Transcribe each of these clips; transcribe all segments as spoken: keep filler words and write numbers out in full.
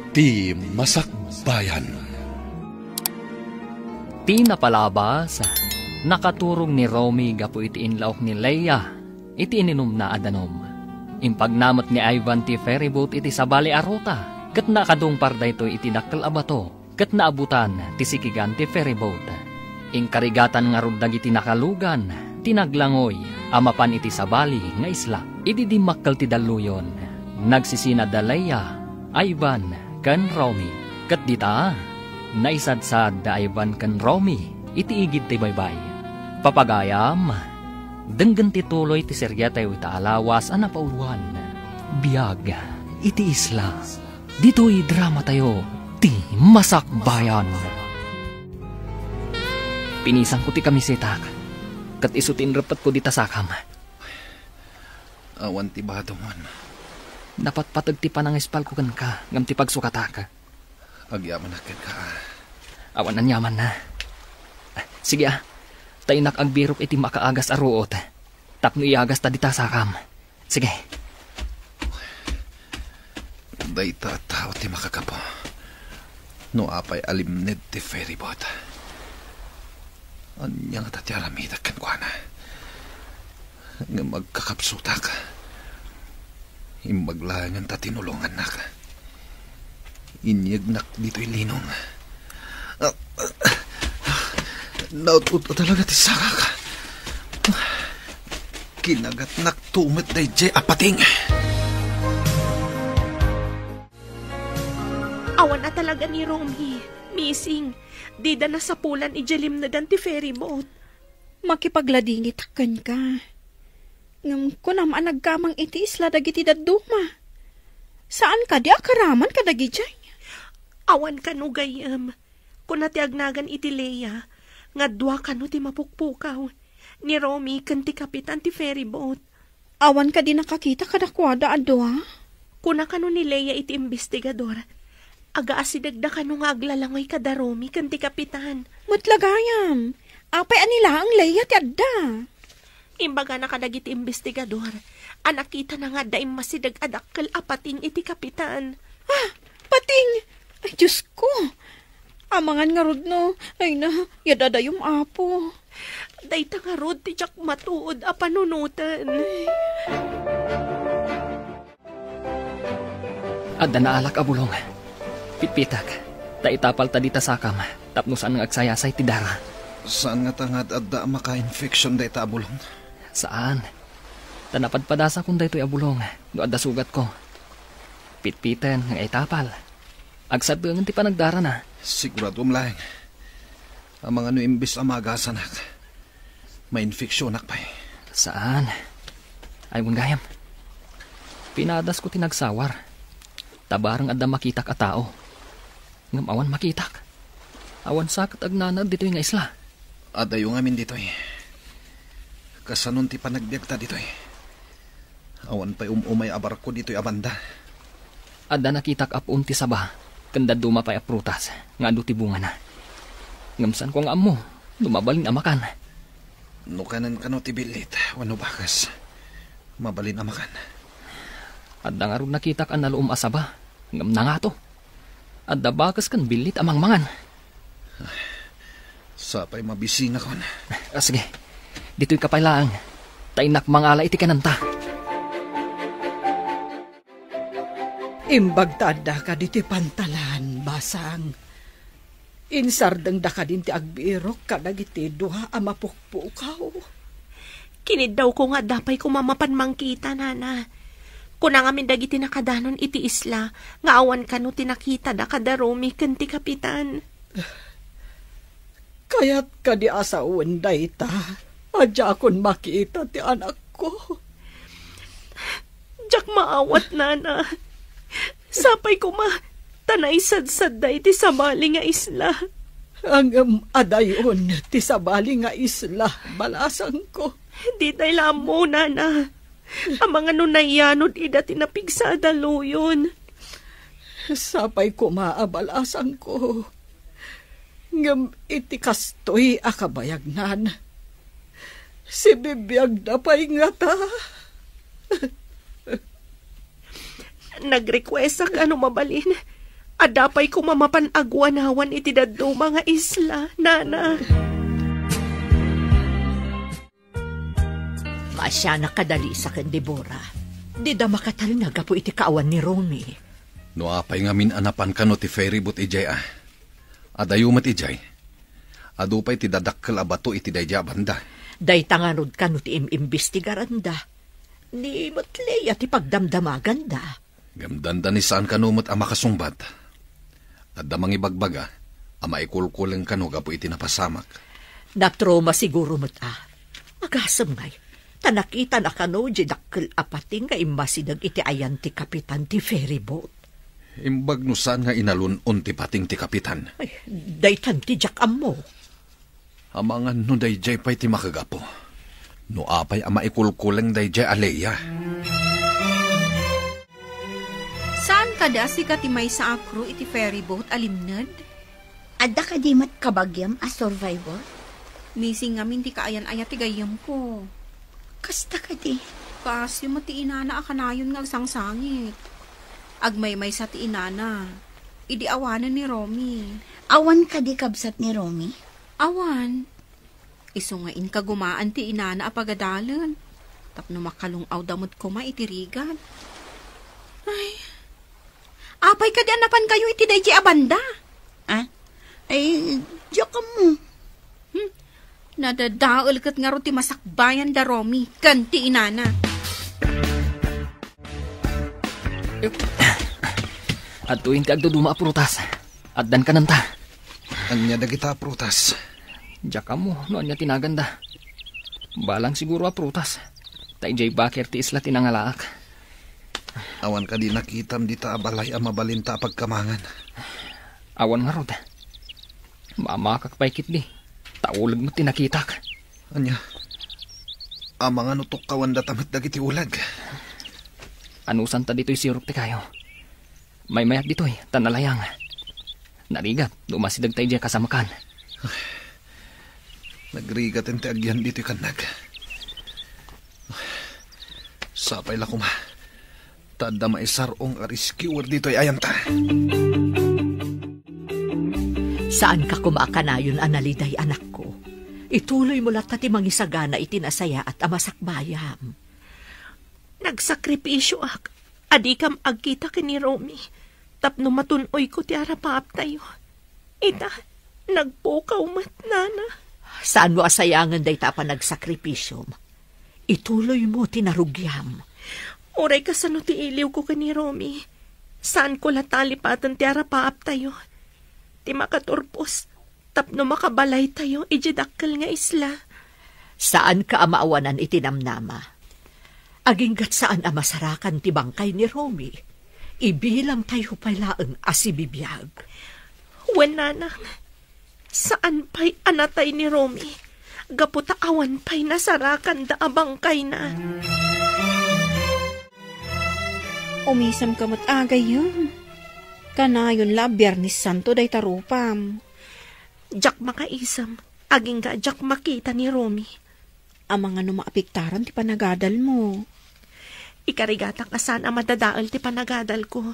Ti Masakbayan. Ti napalabas, nakaturog ni Romy gapu iti inlaok ni Leia iti ininumna a danum. Impagnamot ni Ivan ti ferryboat iti sabali a ruta, ket nakadungpar daytoy iti dakkel a bato, ket naabutan ti sikigan ti ferryboat. Inkarigatan ngarud dagiti nakalugan ti naglangoy a mapan iti sabali nga isla. Idi dimmakkel ti dalluyon, nagsisina da Leia, Ivan, ken Romy. Ket dita, naisadsad da Ivan ken Romy iti igid ti baybay. Papagayam, denggen ti tuloy ti seriatayo ita a lawas a napauluan, Biag iti Isla. Ditoy dramatayo, Ti Masakbayan. Pinisangko ti kamisetak, ket isu ti inreppetko dita sakam. Awan ti badongon. Napatpateg ti panangispalko kenka ngem ti pagsukatak. Agyamanak kenka, a. Awan aniamanna. Sige, a. Ta innak agbirok iti makaagas a ruot tapno iagasta dita sakam. Sige. Dayta a tao ti makagapu no apay a limned ti ferryboat. Ania ngata ti aramidek kenkuana? Ngem agkakapsutak. Imbag laengen ta tinulongannak. Inyegnak ditoy linong. Naut-ot talaga ti sakak. Kinagatnak tumet daydiay a pating. Awan a talaga ni Romy. Missing. Dida nasapulan idiay limnegan ti ferryboat. Makipagladingitak kenka. Ngem kunam a nagkamang iti isla dagiti dadduma. Saan kadi a karaman kadagidiay? Awan kano gayyem. Kuna ti agnagan iti Leia nga dua kano ti mapukpukaw, ni Romy ken ti kapitan ti ferryboat. Awan kadi nakakita kadakuada a dua? Kuna kano ni Leia iti imbestigador, agaasidegda kano nga aglalangoy kada Romy ken ti kapitan. Met la gayam, apay a ni laeng Leia ti adda? Imbagana kadagiti imbestigador a nakitana nga adda immasideg a dakkel a pating iti kapitan. Ah, pating! Ay, Diosko! Amangan ngarud no, ay na, yadadayom, Apo. Dayta ngarud ti diak matuod a panunoten. Adda naalak a bulong. Pitpitek, ta itapalta dita sakam, tapno saan nga agsayasay ti dara. Saan ngata nga ad-adda a maka-infection dayta a bulong? Saan. Ta napadpadasakon daytoy a bulong no adda sugatko. Pitpiten nga itapal. Agsadengen ti panagdarana. Siguradom laeng. Amangan no imbes a maagasanak, mainfeksionak pay. Saan. Ay, wen gayam. Pinadasko ti nagsawar. Ta bareng adda makitak a tao. Ngem awan makitak. Awan sa ket agnanaed ditoy nga isla. Adayo ngamin ditoy. Kasanon ti panagbiagta ditoy? Awan pay um-umay a barko ditoy a banda. Adda nakitak a puon ti saba, ken dadduma pay a prutas nga adu ti bungana. Ngem saanko nga ammo no mabalin a makan. No kanen kano ti billit wenno bakes, mabalin a makan. Adda ngarud nakitak a naluom a saba, ngem nangato. Adda bakes ken billit a mangmangan. Sapay mabisingakon. Ah, sige. Ditoy ka pay laeng. Ta innak mangala iti kanenta. Imbag ta addaka ditoy pantalan, basang. Insardengda kadin ti agbirok kadagiti dua a mapukpukaw. Kiniddawko nga adda pay koma mapan mangkita, nana. Kuna ngamin dagiti nakadanon iti isla nga awan kano ti nakitada kada Romy ken ti kapitan. Kayat kadi a sawen dayta a diakon makita ti anakko? Diak maawat, nana. Sapay koma ta naisadsadda iti sabali nga isla. Ngem adayon ti sabali nga isla, balasangko. Ditay la ammo, nana. Amangan no nayanod ida ti napigsa a daluyon. Sapay koma a balasangko. Ngem iti kastoy a kabayagnan, sibibiagda pay ngata. Nagrequestak a no mabalin, Adda pay koma mapan aguanawan iti dadduma nga isla, nana. Maasianak a Dalisa ken Debora. Dida makatalna gapu iti kaawan ni Romy. No apay ngamin a napan kano ti ferry boat idiay a? Adayo met idiay. Adu pay ti dadakkel a bato iti daydiay a banda. Dayta ngarud kano ti im-imbestigaranda. Ni met Lea ti pagdamdamaganda. Gamdanda ni saan kano met a makasungbat. Adda mangibagbaga a maikulkuleng kano gapu iti napasamak. Natroma siguro met a. Agasem ngay, ta nakitana kano di dakkel a pating nga immasideg iti ayan ti kapitan ti ferry boat. Imbag no saan nga inalun-on ti pating ti kapitan. Ay, daytan ti diak ammo. Amangan no daydiay pay ti makagapu. No apay a maikulkuleng daydiay a Lea. Saan kadi a sika ti maysa a crew iti ferry boat a limned? Adda kadi met kabagiam a survivor? Missing ngamin ti kaayan-ayat ti gayyemko. Kasta kadi? Kaasyo met ti inana a kanayon nga agsangsangit. Agmaymaysa ti inana idi awanen ni Romy. Awan kadi kabsat ni Romy? Awan. Isu nga inkagumaan ti inana a pagadalen tapno makalung-awda met koma iti rigat. Ay, apay kadi a napankayo iti daydiay a banda? Ah? Ay, diak ammo. Hmm. Nadadael ket ngarud ti masakbayan da Romy ken ti inana. Adtoyen ti agduduma a prutas. Addan kanenta. Ania dagita a prutas? Diak ammo no ania ti naganda. Balang siguro a prutas. Ta idiay baker ti isla ti nangalaak. Awan kadi nakitam dita a balay a mabalinta a pagkamangan? Awan ngarud. Mamakak pay ketdi. Ta uleg met ti nakitak. Ania? Amangan no tukkawandata met dagiti uleg. Anusanta ditoy sirok ti kayo. Maymayat ditoy, ta nalayang. Narigat, no umasideg ta idiay kasamakan. Nagrigaten ti agyan ditoy kannag. Sapay la koma. Ta adda maisar-ong a rescuer ditoy ayanta. Saanka koma a kanayon a naliday, anakko. Ituloymo latta ti mangisagana iti nasayaat a masakbayam. Nagsakripisioak a dikam agkita ken ni Romy tapno matun-oyko ti arapaaptayo. Ita, nagpukaw met, nana. Saanmo a sayangen dayta a panagsakripisom? Ituloymo ti narugiam. Uray kasano ti iliwko ken ni Romy, saanko la talipaten ti arapaaptayo. Ti makaturpos tapno makabalaytayo idiay dakkel nga isla. Saanka a maawanan iti namnama. Aginggat saan a masarakan ti bangkay ni Romy. Ibilang tayo pay laeng a sibibiag. Wen, nanang, saan pay a natay ni Romy, gapu ta awan pay nasarakanda a bangkayna. Umisemka met, a gayyem. Kanayon la a Biernes Santo dayta rupam. Diak makaisem, agingga diak makita ni Romy. Amangan no maapektaran ti panagadalmo. Ikarigatak a saan a madadael ti panagadalko.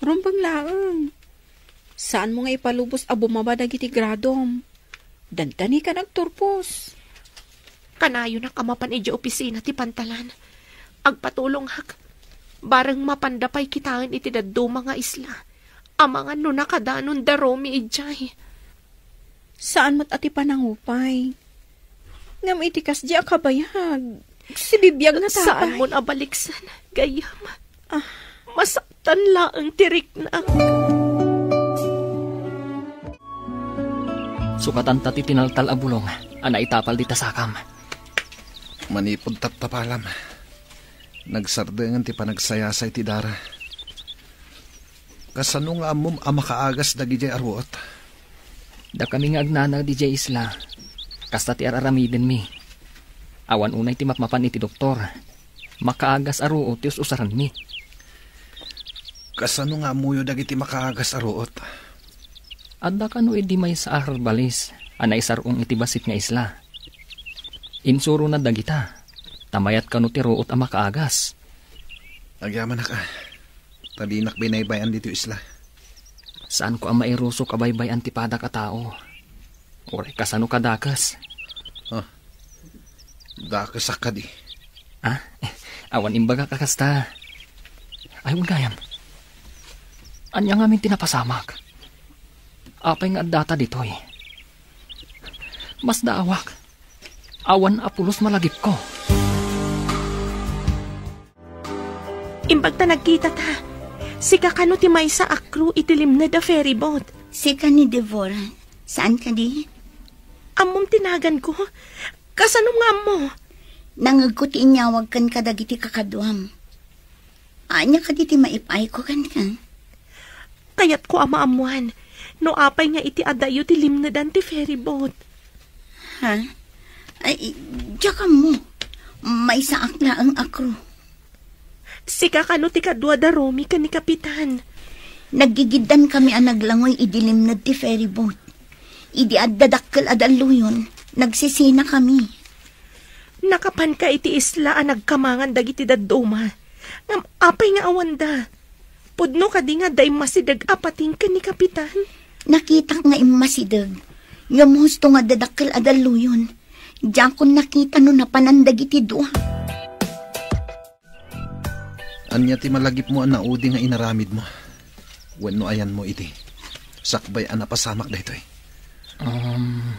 Rumbeng laeng. Saanmo nga ipalubos a bumaba dagiti gradom. Dantanika nagturpos. Kanayonak a mapan idiay opisina ti pantalan. Agpatulongak. Bareng mapanda pay kitaen iti dadduma nga isla. Amangan no nakadanon da Romy idiay. Saan met a ti panangupay. Ngem iti kasdi a kabayag, sibibiag nga tapay. Saanmon a baliksen, gayyem. Ah. Masaktan laeng ti riknak. Sukatanta ti tinaltal a bulong a naitapal dita sakam. Manipud taptapalam, nagsardengen ti panagsayasay ti dara. Kasano nga ammom a makaagas dagidiay a ruot? Dakami nga agnana didiay isla, kasta ti ar-aramidenmi. Awan unay ti mapmapan iti doktor. Makaagas a ruot ti us-usaranmi. Kasano nga ammoyo dagiti makaagas a ruot? Adda kano idi maysa a herbalis a naisar-ong iti bassit nga isla. Insurona dagita, ta mayat kano ti ruot a makaagas. Agyamanak a, ta dinak binaybay-an ditoy isla. Saanko a mairusok a baybay-an ti padak a tao. Uray kasano kadakes. Ah, dakesak kadi. Ah, awan imbagak a kasta. Ay, wen gayam. Ania ngamin ti napasamak? Apay nga addata ditoy? Masdaawak. Awan a pulos malagipko. Imbag ta nagkita ta. Sika kano ti maysa a crew iti limned a ferry boat. Sika ni Devora. Saan kadi? Ammom ti naganko? Kasano nga ammo? Nangegko ti inyawag ken kadagiti kakaduam. Ania kadi ti maipayko kenka? Kayatko a maammuan no apay nga iti adayo ti limnedan ti ferry boat. Ha? Ay, diak ammo. Maysaak laeng a crew. Sika kano ti kadua da Romy ken ni Kapitan? Naggigiddan kami a naglangoy idi limned ti ferry boat. Idi adda dakkel a dalluyon, nagsisina kami. Nakapanka iti isla a nagkamangan dagiti dadduma. Ngem apay nga awanda? Pudno kadi nga adda immasideg a pating ken ni Kapitan? Nakitak nga immasideg. Ngem husto nga adda dakkel a dalluyon. Diakon nakita no napanan dagiti dua. Ania ti malagipmo a naudi nga inaramidmo? Wenno ayanmo idi sakbay a napasamak daytoy? Um,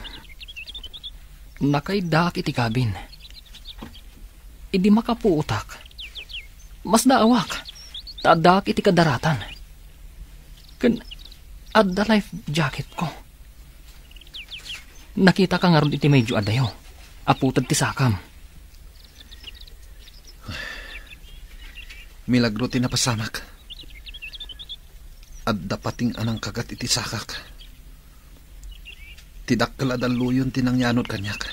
nakaiddaak iti kabin. Idi makapuotak, masdaawak, ta addaak iti kadaratan. Ken adda life jacketko. Nakitaka ngarud iti medyo adayo, a puted ti sakam. Milagro ti napasamak. Adda pating a nangkagat iti sakak. Ti dakkel a dalluyon ti nangyanod kaniak.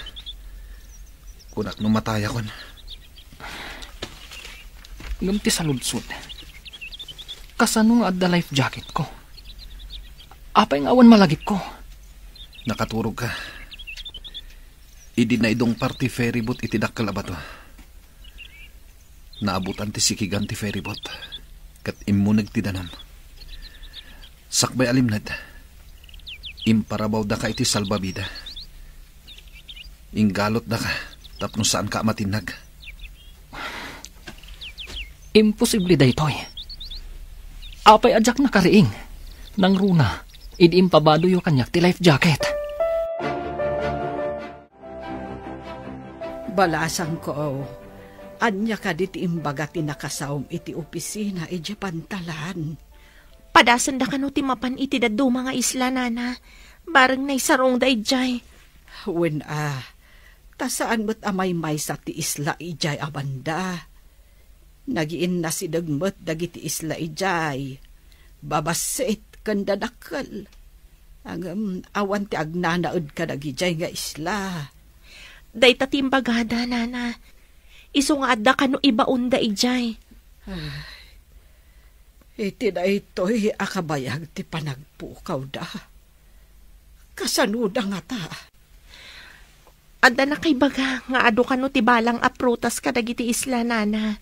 Kunak no matayakon. Ngem ti saludsod, kasano nga adda life jacketko? Apay nga awan malagipko? Nakaturogka. Idi naidungpar ti ferry boat iti dakkel a bato, naabutan ti sikigan ti ferry boat, ket immuneg ti danum. Sakbay a limned, imparabawdaka iti salbabida. Inggalutdaka tapno saanka a matinnag. Imposible daytoy. Apay a diak nakariing? Nangruna, idi impabadoyo kaniak ti life jacket. Balasangko, ania kadi ti imbaga ti nakasaom iti opisina idiay pantalan? Padasenda kano ti mapan iti dadduma nga isla, nana. Bareng naisarungda idiay. Wen a, ta saan met a maymaysa ti isla idiay a banda. Nagiinnasideg met dagiti isla idiay, babassit ken dadakkel. Ngem awan ti agnanaed kadagidiay nga isla. Dayta ti imbagada, nana. Isu nga adda kano ibaonda idiay. Ay, iti daytoy a kabayag ti panagpukawda. Kasanoda ngata? Adda nakaibaga nga adu kano ti balang a prutas kadagiti isla, nana.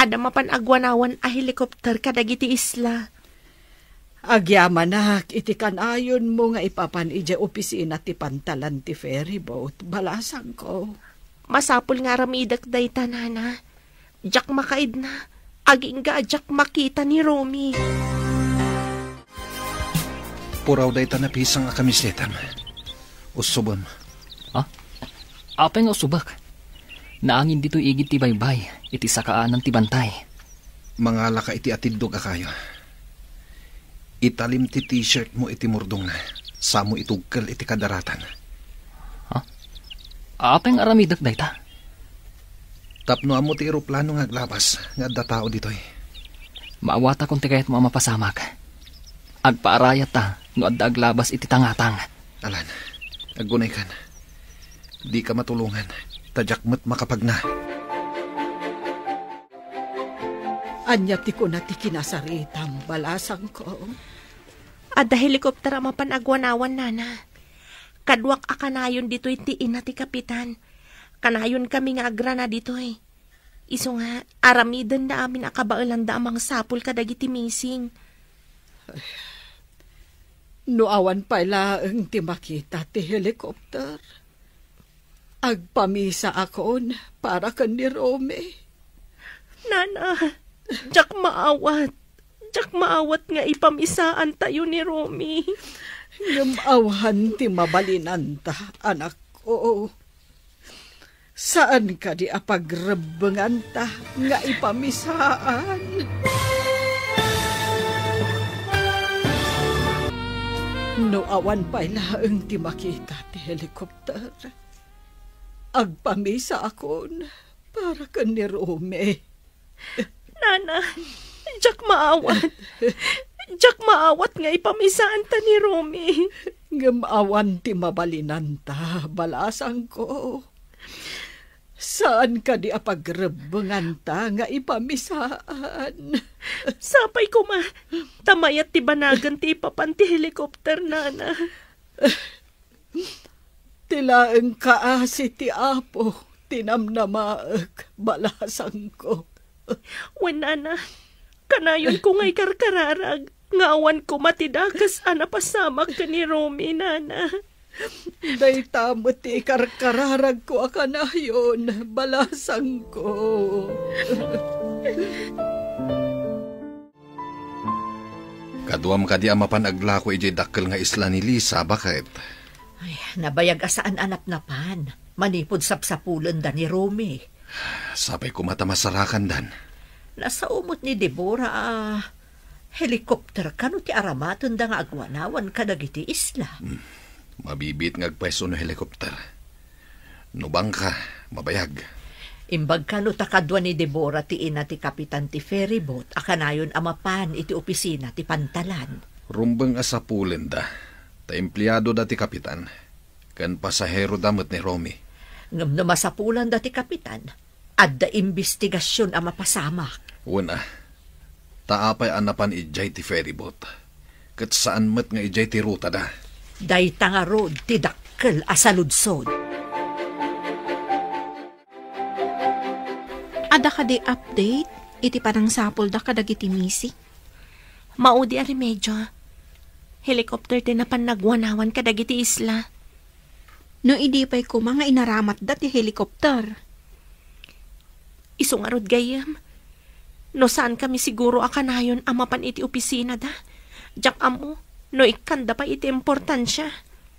Adda mapan aguanawan a helicopter kadagiti isla. Agyamanak iti kanayonmo nga ipapan idiay opisina ti pantalan ti ferry boat, balasangko. Masapul nga aramidek dayta, nana. Diak makaidna, agingga a diak makita ni Romy. Puraw dayta napisang a kamisetam. Usubem. Ha? Apay nga usubek? Naangin ditoy igid ti baybay, iti sakaanan ti bantay. Mangalaka iti atiddog a kayo. Italim ti t-shirt mo iti murdongna, samo itugkel iti kadaratan. Ha? Apay nga aramidek dayta? Tapno ammo ti eroplano nga aglabas nga adda tao ditoy. Maawatakon ti kayatmo a mapasamak. Agpaarayatta no adda aglabas iti tangatang. Alan, aggunaykan. Dika matulongan, ta diak met makapagna. Ania ti kuna ti kinasaritam, balasangko? Adda helikopter a mapan aguanawan, nana. Kaduak a kanayon ditoy ti ina ti kapitan. Kanayonkami nga agrana ditoy. Isu nga, aramidenda amin a kabaelanda a mangsapul kadagiti missing. No awan pay laeng ti makita ti helicopter, agpamisaakon para ken ni Romy. Nana, diak maawat. Diak maawat nga ipamisaantayo ni Romy. Ngem awan ti mabalinanta, anakko. Saan kadi a pagrebbenganta nga ipamisaan? No awan pay laeng ti makita ti helikopter, agpamisaakon para ken ni Romy. Nana, diak maawat. Diak maawat nga ipamisaanta ni Romy. Ngem awan ti mabalinanta, balasangko. Saan kadi a pagrebbenganta nga ipamisaan? Sapay koma, ta mayat ti banagan ti ipapan ti helikopter, Nana. Ti laeng kaasi ti Apo ti namnamaek, balasangko. Wen, Nana, kanayonko nga ikarkararag nga awan koma ti dakes a napasamak ken ni Romy, Nana. Dayta met ti ikarkararagko a kanayon, balasangko. Kaduam kadi a mapan aglako idiay dakkel nga isla ni Lisa, baket? Ay, nabayag a saan a napnapan, manipud sapsapulenda ni Romy. Sapay koma ta masarakandan. Nasao met ni Deborah a helikopter kano ti aramatenda nga agwanawan kadagiti isla. Hmm. Mabibiit nga agpayso no helikopter. No bangka, mabayag. Imbag kano ta kadua ni Deborah ti ina ti kapitan ti ferryboat a kanayon a mapan iti opisina ti pantalan. Rumbeng a sapulenda, ta empleadoda ti kapitan, ken pasaheroda met ni Romy. Ngem no masapulanda ti kapitan, adda imbestigasion a mapasamak. Wen a, ta apay a napan idiay ti ferryboat, ket saan met nga idiay ti rutada? Dayta ngarud ti dakkel a saludsod. Adda kadi update iti panangsapulda kadagiti missing? Maudi a remedio. Helicopter ti napan nagwanawan kadagiti isla. No idi pay koma nga inaramatda ti helicopter? Isu ngarud gayyem. No saan kami siguro a kanayon a mapan iti opisinada, diak ammo no ikkanda pay iti importansia.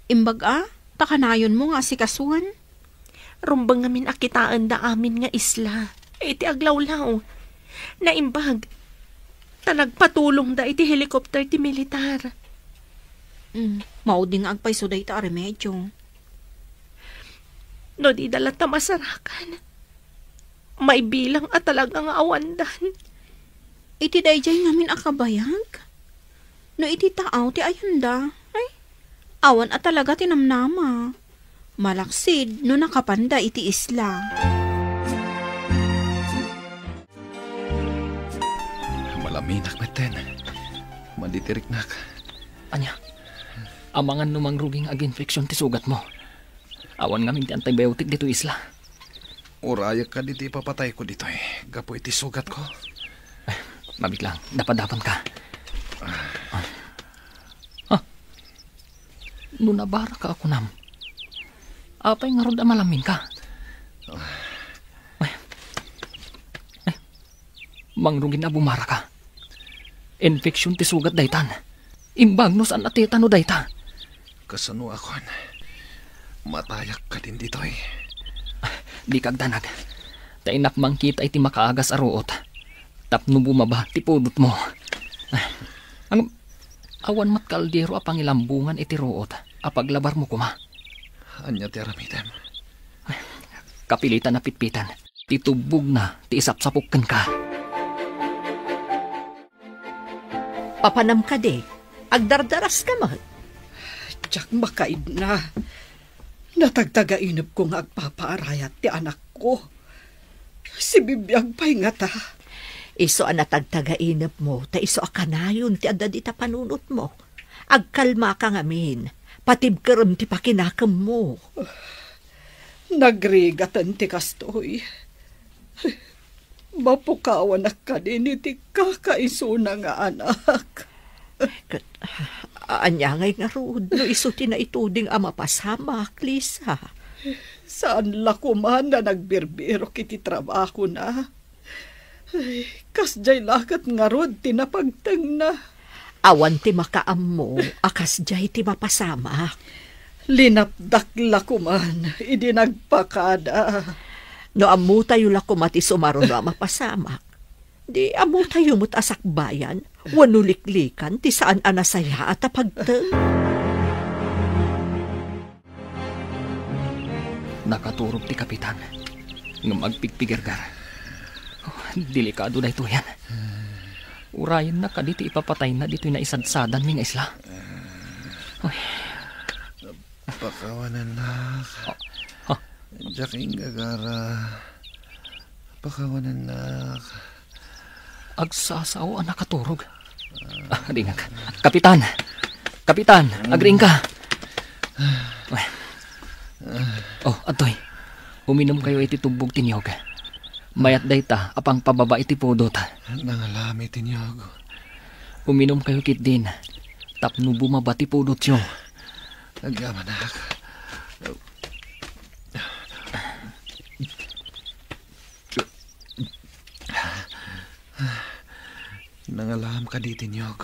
Imbag a, ta kanayonmo nga asikasuan. Rumbeng ngamin a kitaenda amin nga isla iti aglawlaw. Naimbag, ta nagpatulongda iti helikopter ti militar. Mm, maudi nga agpayso dayta a remedio. No dida latta masarakan, maibilang a talaga nga awandan. Iti daydiay ngamin a kabayag? No iti taaw ti ayanda, ay, awan a talaga ti namnama. Malaksid no nakapanda iti isla. Malaminak metten. Maditiriknak. Ania? Amangan no mangrugi nga aginfeksyon ti sugatmo. Awan ngamin ti antibiotic ditoy isla. Urayek kadi ti ipapatayko ditoy gapu iti sugatko. Ay, mabiit lang, dapadapon ka. Ah. Ah. No nabaraka a kunam, apay ngarud a malaminka? Ay. Ay. Mangrugin a bumaraka. Infeksyon ti sugat daytan. Imbag no saan a tetano dayta. Kasanoakon? Matayak kadin ditoy. Dika agdanag. Ta innak mangkita iti makaagas a ruot tapno bumaba ti pudotmo. Ang, awan met kaldero a pangilambongan iti ruot a paglabarmo koma. Ania ti aramidem? Kapilitan a pitpitan ti tubbogna ti isapsapok kenka. Papanam kadi, agdardaraska met. Diak makaibna. Natagtagainepko nga agpapaarayat ti anakko. Sibibiag pay ngata. Isu a natagtagainepmo, ta isu a kanayon ti adda dita panunotmo. Agkalmaka ngamin, patibkerem ti pakinakemmo. Nagrigaten ti kastoy. Mapukawanak kadin iti kakaisuna nga anak. Ket, Ania ngay ngarud no isu ti naituding a mapasamak, Lisa? Saan la koman a nagbirbirok iti trabahona. Ay, kasdiay la ket ngarud ti napagtengna. Awan ti makaammo a kasdiay ti mapasamak. Linapdak la koman idi nagpakada. No ammotayo la koma ti sumaruno a mapasamak, di ammotayo met a sakbayan wenno liklikan ti saan a nasayaat a pagteng. Nakaturog ti kapitan, ngem agpigpigerger. Oh, delikado daytoyen. Urayenna kadi ti ipapatayna ditoy naisadsadanmi nga isla. Ay. Pakawanennak. Ha? Ha? Diak inggagara. Pakawanennak. Agsasao a nakaturog. Ah, dingag. Kapitan! Kapitan! Agriingka! Ay. Oh, adtoy. Uminumkayo iti tubbog ti niyog. Mayat dayta a pangpababa iti pudot. Nangalam iti niyog. Uminumkayo ketdin tapno bumaba ti pudotyo. Agyamanak. Nangalam kadi ti niyog.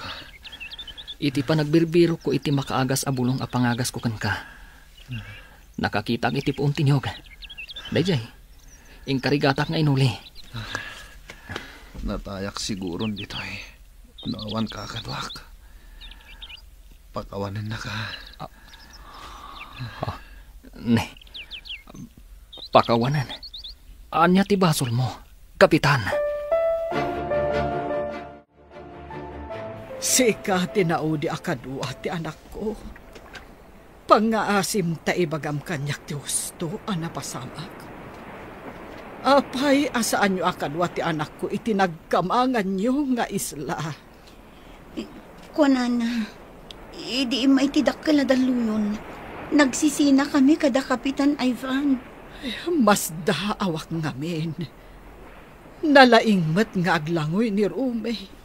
Iti panagbirbirokko iti makaagas a bulong a pangagasko kenka, nakakitak iti puon ti niyog. Daydiay, inkarigatak nga inuli. Natayak siguron ditoy no awan kakaduak. Pakawanennaka. Ah, ne. Pakawanen. Ania ti basolmo, Kapitan? Sika ti naudi a kadua ti anakko. Pangngaasim ta ibagam kaniak ti husto a napasamak. Apay a saanyo a kadua ti anakko iti nagkamanganyo nga isla? Kuanana, idi immay ti dakkel a dalluyon, nagsisinakami kada Kapitan Ivan. Ay, masdaawak ngamin. Nalaing met nga aglangoy ni Rome.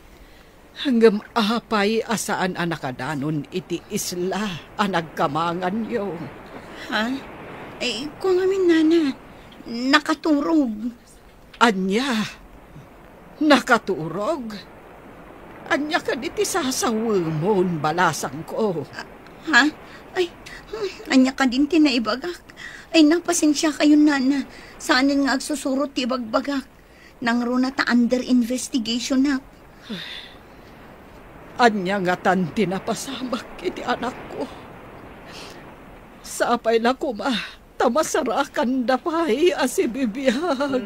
Ngem apay a saan a nakadanon iti isla a nagkamanganyo? Ha? Eh, kua ngamin, nana, nakaturog. Ania? Nakaturog? Ania kadi ti sasawemon, balasangko? Ah, ha? Ay, hmm, ania kadin ti naibagak? Ay, napasensiakayon, nana. Saanen nga agsusurot ti ibagbagak. Nangruna ta under investigation-ak. Ania ngatan ti napasamak iti anakko? Sapay la koma ta masarakanda pay a sibibiag.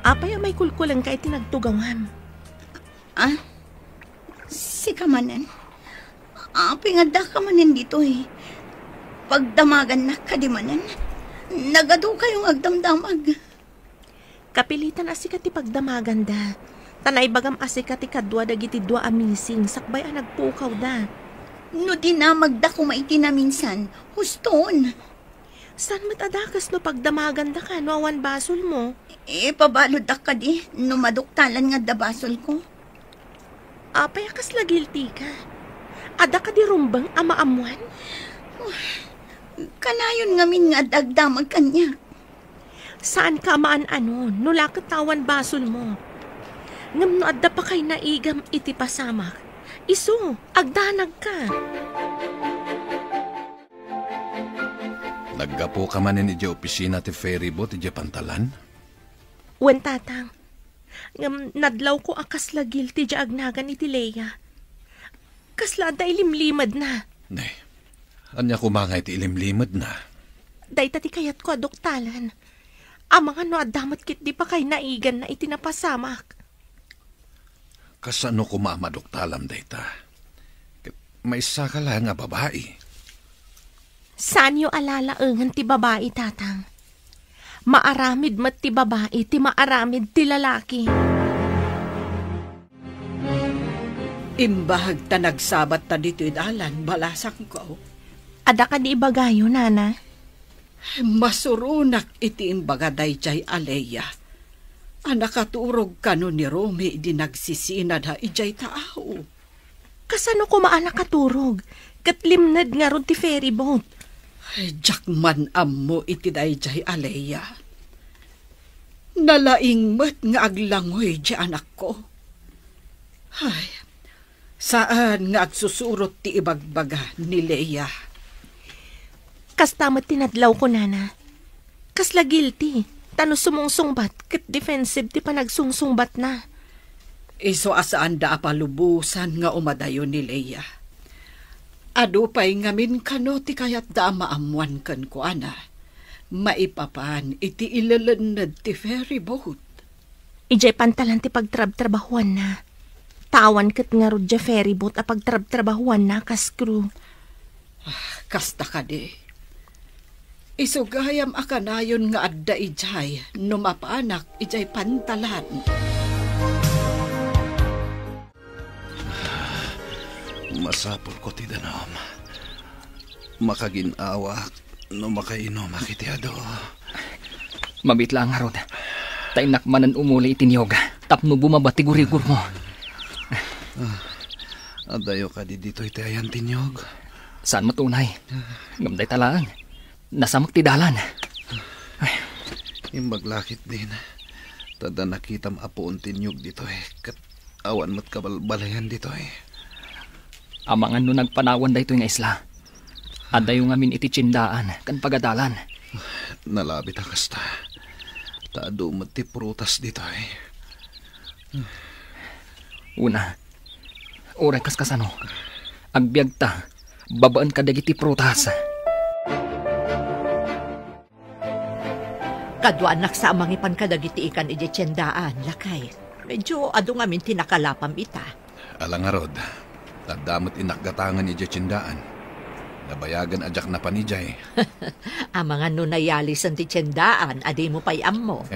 Apay a maikulkulengka iti nagtugawam? Ah? Sika manen? Apay nga addaka manen ditoy? Pagdamagannak kadi manen? Nagadukayo nga agdamdamag. Kapilitan a sika ti pagdamaganda. Ta naibagam a sika ti kadua dagiti dua a missing sakbay a nagpukawda. No dinamagda koma iti naminsan, huston. Saan met a dakes no pagdamagandaka no awan basolmo? Ipabaluddak kadi no maduktalan nga adda basolko? Apay a kasla guilty ka? Adda kadi rumbeng a maammuan? Kanayon ngamin nga adda agdamag kaniak. Saanka a maan-anon no la ket awan basolmo. Ngem no adda pakaynaigam iti pasamak, isu, agdanagka. Naggapuka manen idiay opisina ti ferry boat idiay pantalan? Wen, Tatang. Ngem nadlawko a kasla guilty diay agnagan iti Lea. Kasla adda ilimlimedna. Ne, ania koma nga iti ilimlimedna? Dayta ti kayatko a duktalen. Amangan no adda met ketdi pakaynaiganna iti napasamak. Kasano koma a maduktalam dayta? Ket maysa ka laeng a babai. Saanyo a lalaengen ti babai, Tatang. Maaramid met ti babai ti maaramid ti lalaki. Imbag ta nagsabatta ditoy dalan, balasangko. Adda kadi ibagayo, Nana? Masuronak iti imbaga daydiay a Lea. a nakaturog kano ni Romy idi nagsisinada idiay taaw. Kasano koma a nakaturog? Ket limned ngarud ti ferry boat. Ay, diak man ammo iti daydiay a Leia. Nalaing met nga aglangoy ti anakko. Ay, saan nga agsusurot ti ibagbaga ni Leia. Kasta met ti nadlawko, nana. Kasla guilty, ta no sumungsungbat, ket defensive ti panagsungsungbatna. Isu a saanda a palubosan nga umadayo ni Leia. Adu pay ngamin kano ti kayatda a maammoan kenkuana, maipapan iti ilelenned ti ferry boat. Idiay pantalan ti pagtrabtrabahuanna. Ta awan ket ngarud diay ferry boat a pagtrabtrabahuanna kas crew. Ah, kasta kadi. Isu gayam a kanayon nga adda idiay no mapanak idiay pantalan. Masapulko ti danum. Makagin-awak no makainumak iti adu. Mabiit laeng ngarud. Ta innak manen umuli iti niyog tapno bumaba ti gurigurmo. Ah, adayo kadi ditoy ti ayan ti niyog? Saan met unay. Ngem dayta laeng. Nasamak ti dalan. Ay. Imbag la ketdin. Ta adda nakitam a puon ti niyog ditoy, ket awan met kabalbaliwan ditoy. Amangan no nagpanawan daytoy nga isla. Adayo ngamin iti tiendaan ken pagadalan. Nalabit a kasta. Ta adu met ti prutas ditoy. Una, uray kas kasano, agbiagta babaen kadagiti prutas. Kaduaannak sa a mangipan kadagiti ikan idiay tiendaan, lakay. Medyo adu ngamin ti nakalapam ita. Ala ngarud, adda met innak gatangen idiay tiendaan. Nabayagen a diak napan idiay. Amangan no nayalisen ti tiendaan a dimo pay ammo.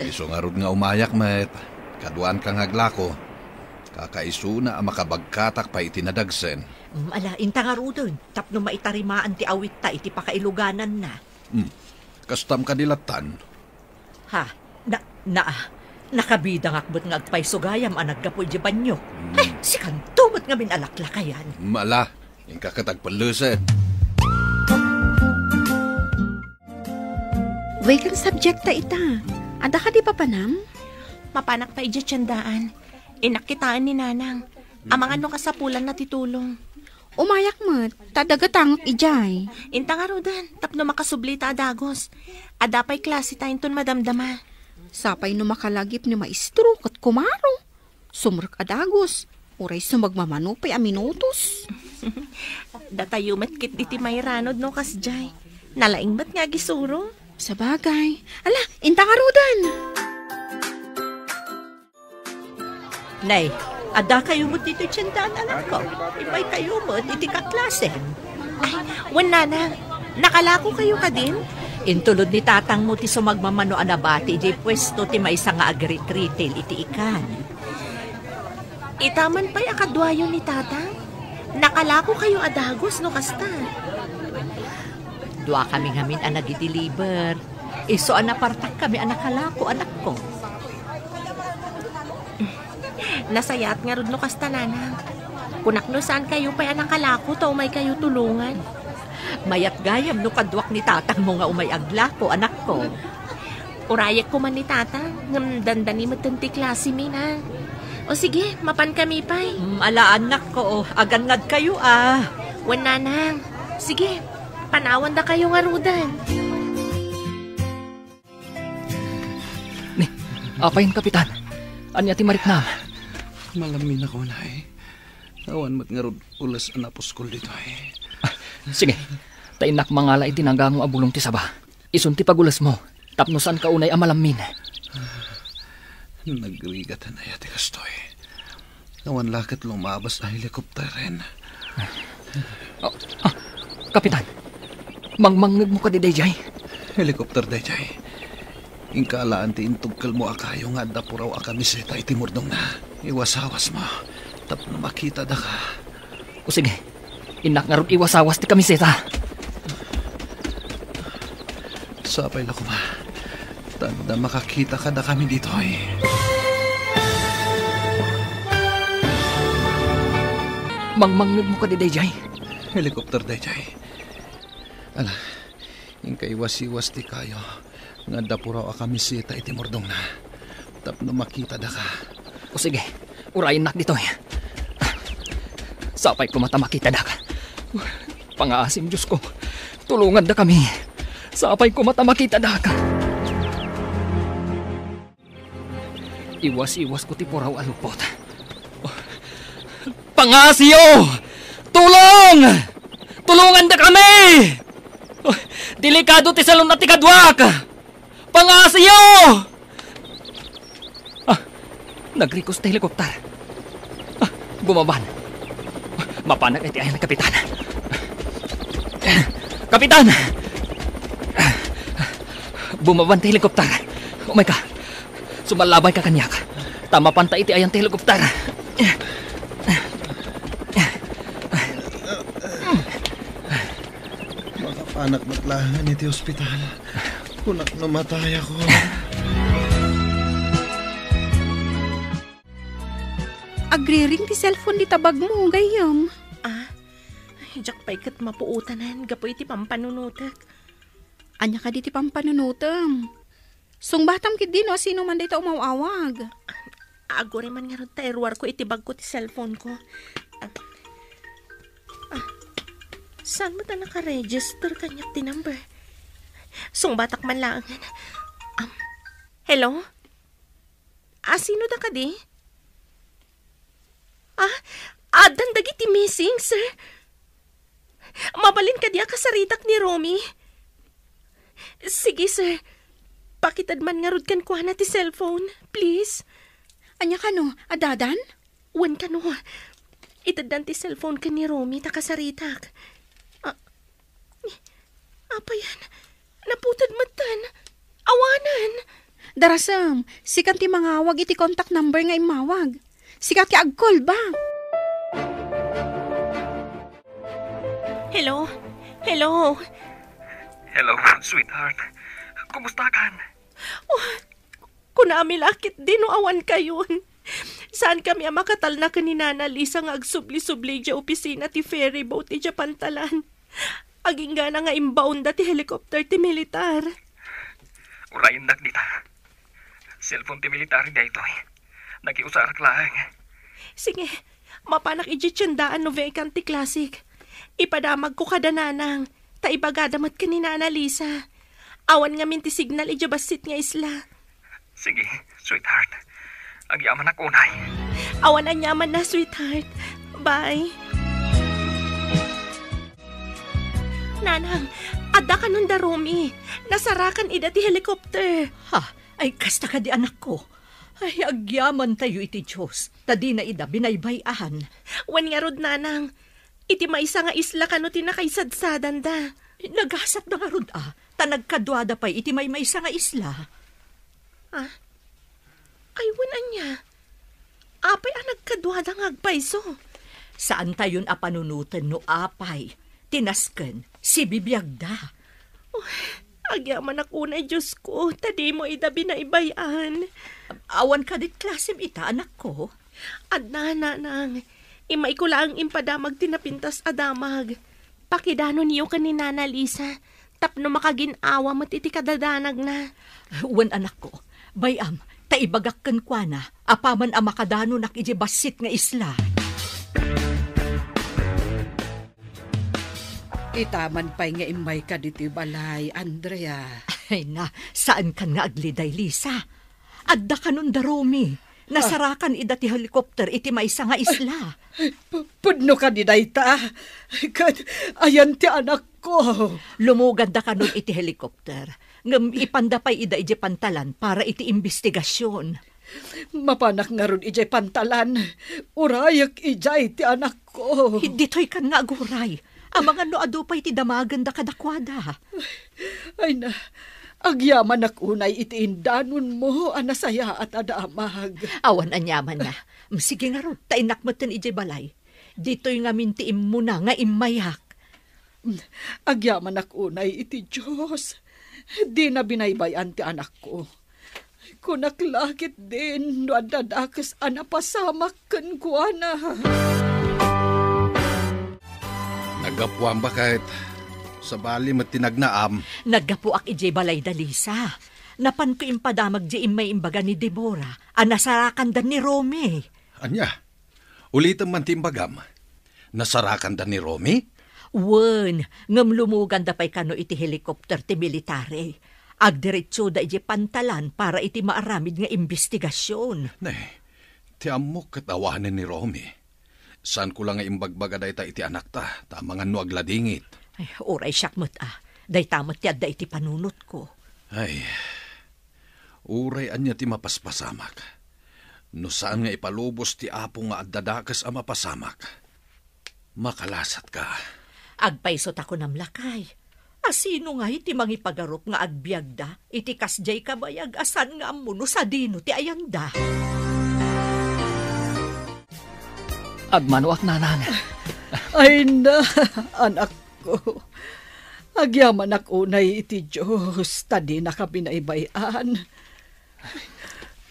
Isu ngarud nga umayak met, kaduaanka nga aglako. Kakaisuna a makabagkatak pay iti nadagsen. Mm, ala, inta ngaruden, tapno maitarimaan ti awitta iti pakailugananna. Hmm. Kastam kadi lattan? Ha? Na, na, nakabidangak met nga agpayso gayam a naggapu idiay banio. Hmm. Ay, sikanto met ngamin a laklakayan. Mala, inka ket agpellesed. Weekend subject ta ita. Adda kadi papanam? Mapanak pay idiay tiendaan. Innak kitaen ni Nanang. Amangan no kasapulanna ti tulong. Umayak met, ta adda gatangek idiay. Inta ngaruden, tapno makasubli ta a dagus. Adda pay klase ta inton madamdama. Sapay no makalagip ni maestro ket kumaro. Sumrek a dagus, uray sumagmamano pay a minutos. Datayo met ketdi ti mairanod no kasdiay. Nalaing met nga agisuro. Sabagay. Ala, inta ngaruden. Nay, adda kayo met ditoy tiendaan, anakko. Immay kayo met iti kaklasem. Ay, wen, Nanang, nakalako kayo kadin? Intulod ni tatangmo ti sumagmamano a nabati idiay puesto ti maysa nga agritritilaw iti ikan. Ita man pay a kaduayo ni Tatang? Nakalako kayo a dagus no kasta. Dua kami ngamin a nagideliver. Isu a napartak kami a nakalako, anakko. Nasayaat ngarud no kasta, Nanang. Kunak no saan kayo pay a nakalako ta umay kayo tulongan. Mayat gayam no kaduak ni tatangmo nga umay aglako, anakko. Urayek koma ni Tatang, ngem dandani metten ti klasemi, Nang. O sige, mapan kami pay. Mm, ala, anakko, o, agannad kayo, a. Wen, Nanang. Sige, panawanda kayo ngaruden. Ni, apay, Kapitan? Ania ti mariknam? Malamminak unay. Awan met ngarud ules a napuskol ditoy. Ah, sige, ta innak mangala iti nagango a bulong ti saba. Isun ti pagulesmo, tapno saanka unay a malammin. Nagrigat aya ti kastoy. Awan la ket lumabas a helikopteren. Ah, ah, Kapitan, mangmangngegmo kadi daydiay? Helikopter daydiay. Inka alaan ti intugkelmo a kayo nga adda puraw a kamiseta iti murdongna. Iwasawasmo tapno makitada ka. O sige, innak ngarud iwasawas ti kamiseta. Sapay la koma. Adda makakita kadakami ditoy. Mangmangngegmo kadi daydiay? Helicopter daydiay. Ala, inkaiwas-iwas ti kayo nga adda puraw a kamiseta iti murdongna tapno makitadaka. O sige, urayennak ditoy. Sapay koma ta makitadak. Pangaasim, Diosko. Tulongandakami. Sapay koma ta makitadak. Iwas-iwasko ti puraw a lupot. Pangasiyo! Tulong! Tulongandakami! Delikado ti salun-at ti kaduak! Pangasiyo! Ah, nagrikos ti helikopter. Ah, bumaban. Mapanak iti ayan, Kapitan. Kapitan! Bumaban ti helikopter. Umayka. Sumallabay ka kaniak. Ta mapanta iti ayan ti helikopter. Makapanak met laeng iti ospital. Kunak no matayakon. Agriring ti cellphone dita bagmo, gayyem. Ah, diak pay ket mapuotanan gapu iti pampanunotek. Ania kadi ti pampanunotem? Sungbatam ketdi no asino man dayta umaw-awag. Aguray man ngarud ta iruarko iti bagko ti cellphone ko. Ah, ah, saan met a nakaregister kaniak ti number? Sungbatak man laengen. Um, hello? Asino da kadi? Ah, addan dagiti missing, sir? Mabalin kadi a kasaritak ni Romy? Sige, sir. Pakited man ngarud kenkuana ti cellphone, please. Ania kano, addadan? Wen kano, iteddan ti cellphone ken ni Romy ta kasaritak. Ah, Apayan, naputed metten. Awanen. Darasem, sikan ti mangawag iti contact number nga immawag. Sika ti ag-call back. Hello? Hello? Hello, sweetheart. Kumusta kan? Oh, kunami la ketdi no awan kayon. Saan kami a makatalna ken ni Nana Lisa nga agsubli-subli idiay opisina ti ferry boat idiay pantalan. Aginggana nga imbaonda ti helicopter ti militar. Urayendak dita. Cellphone ti militar daytoy. Nakiusarak laeng. Sige, mapanak idiay tiendaan no vacant ti classic. Ipadamagko kada nanang, ta ibagada met ken ni Nana Lisa. Awan ngamin ti signal idiay bassit nga isla. Sige, sweetheart. Agyamanak unay. Awan aniamanna, sweetheart. Bye. Nanang, adda kanon da Romy. Nasarakan ida ti helicopter. Ha? Ay, kasta kadi, anakko? Ay, agyamantayo iti Dios, ta dina ida binaybay-an. Wen ngarud, nanang, iti maysa nga isla kano ti nakaisadsadanda. Nagasatda ngarud a, ta nagkaduada pay iti maymaysa nga isla. Ah? Ay, wen ania? Apay a nagkaduada nga agpayso? Saantayon a panunoten no apay ti nasken sibibiagda. Oh, agyamanak unay, Diosko, ta dimo ida binaybay-an. Awan kadit klasem ita, anakko? Adda, nanang. Immayko laeng impadamag ti napintas a damag. Pakidanonyo ken ni Nana Lisa tapno makagin-awa met iti kadadanagna. Wen, anakko, bay-am, ta ibagak kenkuana apaman a makadanonak idiay bassit nga isla. Itaman pay nga immayka ditoy balay, Andrea. Ay na, saankan nga agliday, Lisa. Adda kanon da Romy. Nasarakan ida ti helicopter iti maysa nga isla. Ay, pu-, pudno kadi dayta? Ket ayan ti anakko. Lumuganda kanon iti helicopter. Ngem ipanda pay ida idiay pantalan para iti imbestigasion. Mapanak ngarud idiay pantalan. Urayek idiay ti anakko. Ditoy kan nga aguray. Amangan no adu pay ti damagenda kadakuada. Ay na, agyamanak unay iti indanonmo a nasayaat a damag. Awan aniamanna. Sige ngarud, ta innak metten idiay balay. Ditoy ngamin ti immuna nga immayak. Agyamanak unay iti Dios. Dina binaybay-an ti anakko. Kunak la ketdin no adda dakes a napasamak kenkuana. Naggapuan baket, sabali met ti nagnaam. Naggapuak idiay balay da Lisa. Napanko impadamag diay immay imbaga ni Deborah a nasarakanda ni Romy. Ania? Ulitem man ti imbagam. Nasarakanda ni Romy? Wen, ngem lumuganda pay kano iti helicopter ti military. Agdiretsoda idiay pantalan para iti maaramid nga imbestigasion. Ne, ti ammok ket awanen ni Romy. Saanko la nga imbagbaga dayta iti anakta, ta amangan no agladingit. Ay, uray siak met a. Dayta met ti adda iti panunotko. Ay, uray ania ti mapaspasamak. No saan nga ipalubos ti Apo nga adda dakes a mapasamak, makalasatka. Agpayso ta kunam lakay. A sino ngay ti mangipagarup nga agbiagda iti kasdiay kabayag a saan nga ammo no sadino ti ayanda? Agmanoak, nanang. Ay na, anakko. Agyamanak unay iti Dios ta dinaka binaybay-an.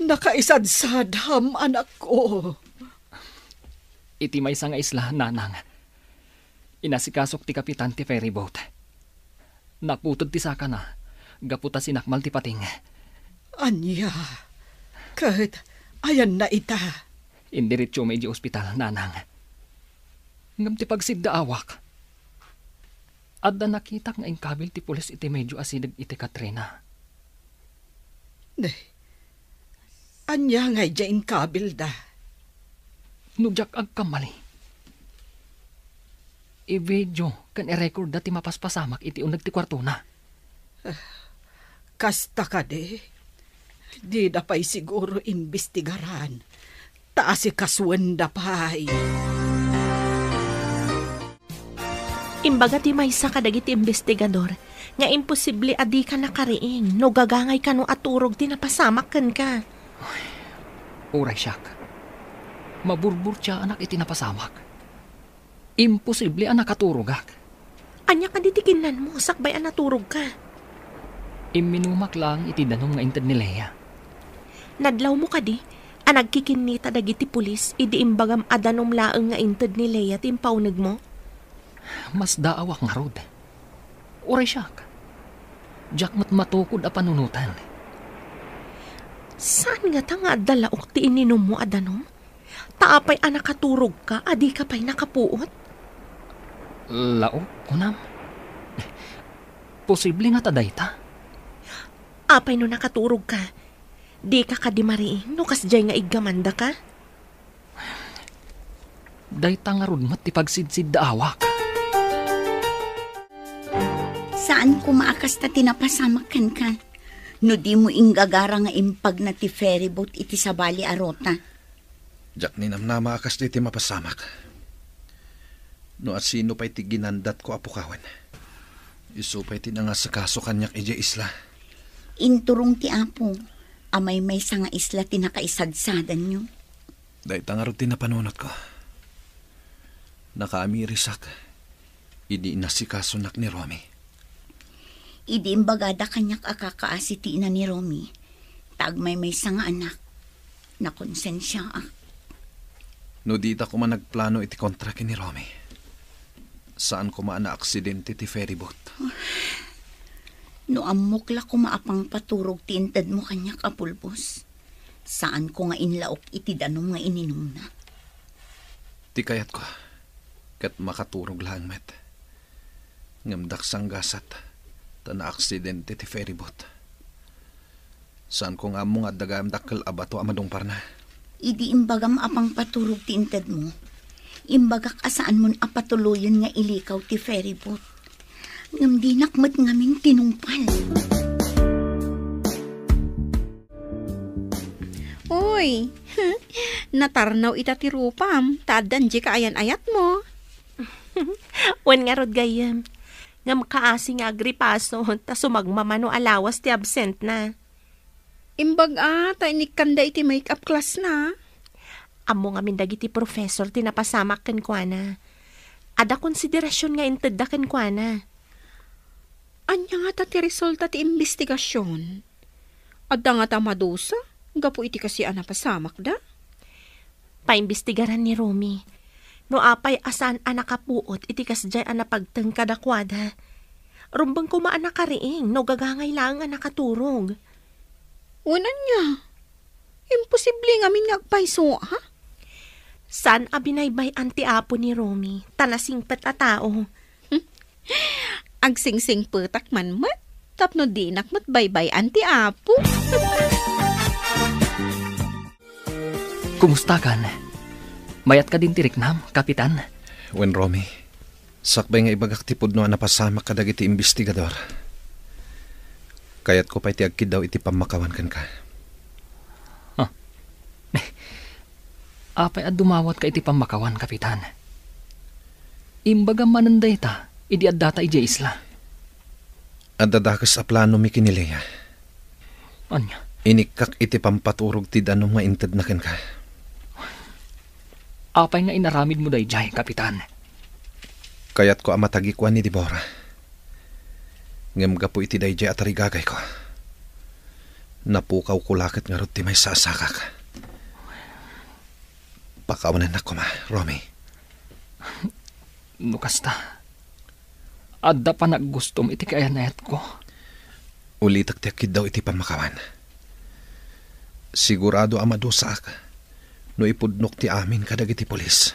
Nakaisadsadam, anakko. Iti maysa nga isla, nanang, inasikasok ti kapitan ti ferryboat. Naputed ti sakana gapu ta sinakmal ti pating. Ania? Ket ayanna ita? Indiretso met idiay ospital, nanang. Ngem ti pagsiddaawak, adda nakitak nga inkabil ti pulis iti medio a sideg iti Katrina. Ne, ania ngay diay inkabilda? No diak agkamali, i-video ken i-recordda ti mapaspasamak iti uneg ti kuartona. Kasta kadi, dida pay siguro imbestigaran, ta asikasuenda pay. Imbaga ti maysa kadagiti imbestigador nga imposible a dika nakariing no gagangay kano a turog ti napasamak kenka. Uray siak, maburburtiaanak iti napasamak. Imposible a nakaturogak. Ania kadi ti kinnanmo sakbay a naturogka? Imminumak laeng iti danum nga inted ni Lea. Nadlawmo kadi a nagkikinnita dagiti pulis idi imbagam a danum laeng nga inted ni Lea ti impaunegmo? Masdaawak ngarud. Uray siak, diak met matukod a panunoten. Saan ngata nga adda laok ti ininummo a danum? Ta apay a nakaturogka a dika pay nakapuot? Laok, kunam? Posible ngata dayta? Apay no nakaturogka? Dika kadi mariing no kasdiay nga iggamandaka? Dayta ngarud met ti pagsidsiddaawak. Saan koma a kasta ti napasamak kenka. No dimo inggagara nga impagna ti ferryboat iti sabali a ruta. Diak ninamnama a kasta ti mapasamak. No asino pay ti ginandatko a pukawen, isu pay ti nangasikaso kaniak idiay isla. Inturong ti Apo a maymaysa nga isla ti nakaisadsadanyo. Dayta ngarud ti napanunotko. Nakaamirisak idi inasikasunak ni Romy. Idi imbagada kaniak a kakaasi ti ina ni Romy, ta agmaymaysa nga anak, nakonsensiaak. No dita koma nagplano iti kontra ken ni Romy, saan koma a naaksidente ti ferryboat. No ammok la koma a pangpaturog ti intedmo kaniak a pulbos, saanko nga inlaok iti danum nga ininumna. Ti kayatko, ket makaturog laeng met. Ngem daksang gasat, ta naaksidente ti ferryboat. Saanko nga ammo nga adda gayam dakkel a bato a madungparna. Idi imbagam a pangpaturog ti intedmo, imbagak a saanmon a patuloyen nga ilikaw ti ferryboat. Ngem dinak met ngamin tinungpal. Uy, natarnaw ita ti rupam, ta addan dika ayan-ayatmo. Wen ngarud gayyem, ngem kaasi nga agripason, ta sumagmamano a lawas ti absentna. Imbag a, ta inikkanda iti make-up class na. Ammo ngamin dagiti professor ti napasamak kenkuana. Adda konsiderasion nga intedda kenkuana. Ania ngata ti resulta ti imbestigasion? Adda ngata madusa gapu iti kastoy a napasamakda? Paimbestigaran ni Romy. No apay a saan a nakapuot iti kasdiay a napagteng kadakuada. Rumbeng koma a nakariing no gagangay laeng a nakaturog. Wen ania? Imposible ngamin nga agpayso, ha? Saan a binaybay-an ti apo ni Romy, ta nasingpet a tao. Agsingsingpetak man met, tapno dinak met baybay-an ti apo. Kumustakan? Mayat kadin ti riknam, Kapitan? Wen, Romy, sakbay nga ibagak ti pudno a napasamak kadagiti imbestigador, kayatko pay ti agkiddaw iti pammakawan kenka. Ah. Apay a dumawatka iti pammakawan, Kapitan? Imbagam manen dayta idi addata idiay isla. Adda dakes a planomi ken ni Lea. Ania? Inikkak iti pampaturog ti danum nga intedna kenka. Apay nga inaramidmo daydiay, Kapitan? Kayatko a matagikuan ni Deborah. Ngem gapu iti daydiay a tarigagayko, napukawko la ket ngarud ti maysa a sakak. Pakawanennak koma, Romy. No kasta, adda panaggustom iti kaayan-ayatko. Ulitek ti agkiddaw iti pammakawan. Sigurado a madusaak no ipudnok ti amin kadagiti pulis.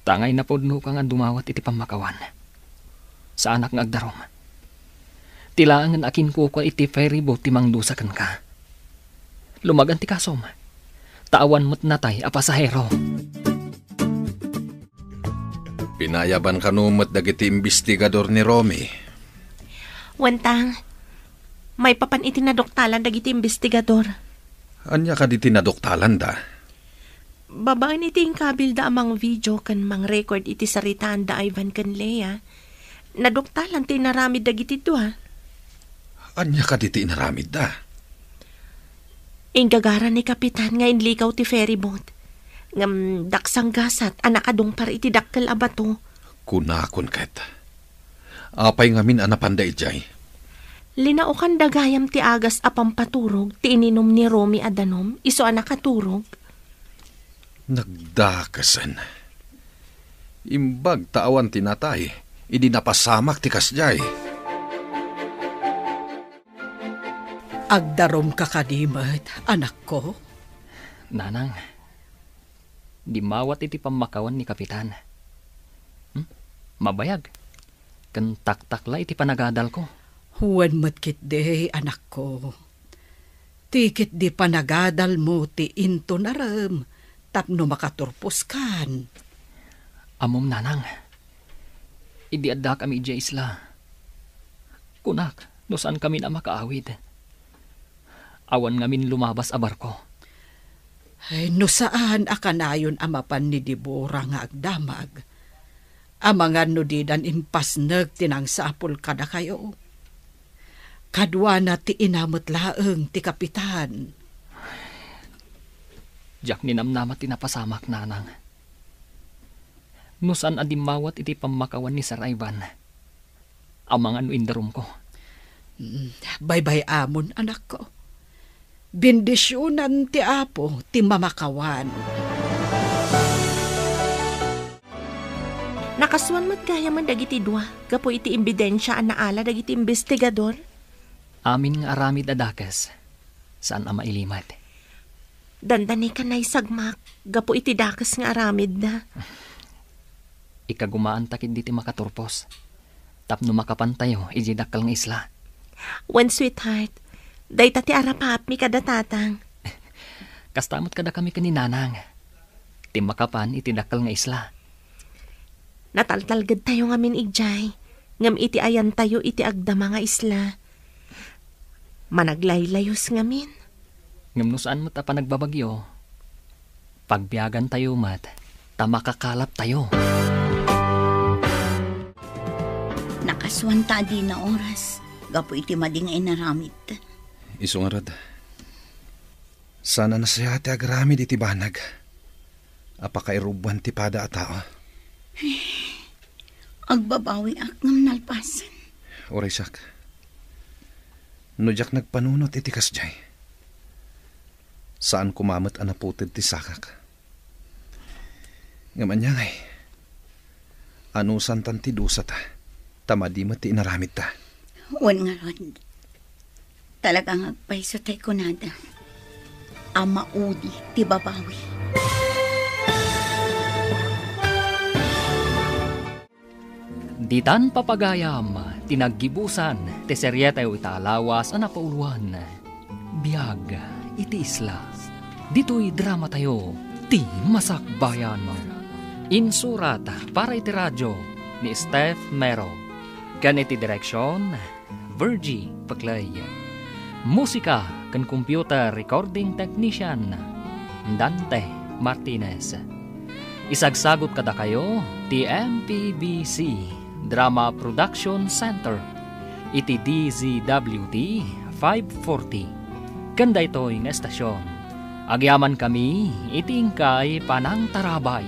Tangay napudnoka nga dumawat iti pammakawan. Saanak nga agdarum. Ti laengen a kinkukua iti ferry boat ti mangdusa kenka. Lumagan ti kasom. Ta awan met natay a pasahero. Pinayaban kano met dagiti imbestigador ni Romy. Wentang, maipapan iti naduktalan dagiti imbestigador. Ania kadi ti naduktalanda? Babaen iti inkabilda a mangvideo ken mangrecord iti saritaanda Ivan ken Lea, naduktalan ti inaramid dagiti dua. Ania kadi ti inaramidda? Inggagaran ni Kapitan nga inlikaw ti ferry boat. Ngem daksanggasat a nakadungpar iti dakkel a bato. Kunakon ket, apay ngamin a napanda idiay? Linaokanda gayam ti agas a pampaturog ti ininum ni Romy a danum isu a nakaturog. Nagdakesen. Imbag ta awan ti natay idi napasamak ti kasdiay. Agdarumka kadi met, anakko? Nanang, dimmawat iti pammakawan ni Kapitan. Hmm? Mabayag. Ken taktakla iti panagadalko. Wen met ketdi, anakko. Ti ketdi panagadalmo ti intunarem tapno makaturposkan. Ammom, Nanang, idi addakami idiay isla, kunak no saankami a makaawid. Awan ngamin lumabas a barko. Ay, no saan a kanayon a mapan ni Deborah nga agdamag, amangan no didan impasnek ti nangsapul kadakayo. Kaduana ti ina met laeng ti kapitan. Diak ninamnama ti napasamak, Nanang. No saan a dimmawat iti pammakawan ni Sir Ivan, amangan no indarumko. Mm, baybay-amon, anakko. Bendisionan ti Apo ti mamakawan. Nakasuan met gayamen dagiti dua gapu iti imbidensia a naala dagiti imbestigador. Amin nga aramid a dakes, saan a mailimed. Dandani ka naysagmak gapu iti dakes nga aramidda. Ikagumaanta ketdi ti makaturpos tapno makapantayo idiay dakkel nga isla. Wen, sweetheart, dayta ti arapaapmi kada tatang. Kasta met kadakami ken ni Nanang ti makapan iti dakkel nga isla. Nataltalgedtayo ngamin idiay, ngem iti ayantayo iti agdama nga isla, managlaylayus ngamin. Ngem no saan met a panagbabagyo, pagbiagantayo met ta makakalaptayo. Nakasuan ta a dina oras gapu iti madi nga inaramid. Isu ngarud, saan a nasayaat ti agaramid iti banag a pakairubbuan ti pada a tao. Agbabawiak ngem nalpasen. Uray siak. No diak nagpanunot iti kasdiay, saan koma met a naputed ti sakak. Ngem ania ngay? Anusantan ti dusata, ta madi met ti inaramidta. Wen ngarud, talaga nga agpayso tay kunada a maudi ti babawi. Ditan papagayam ti naggibusan ti serietayo ita a lawas a napauloan, Biag iti Isla. Ditoy dramatayo, Ti Masakbayan. Insurat para iti radio ni Steph Mero, ken iti direksion, Virgie Peclay. Musika ken computer recording technician, Dante Martinez. Isagsagut kadakayo ti M P B C Drama Production Center iti D Z W T five forty. Ken daytoy nga estasion, agyamankami iti inkay panangtarabay.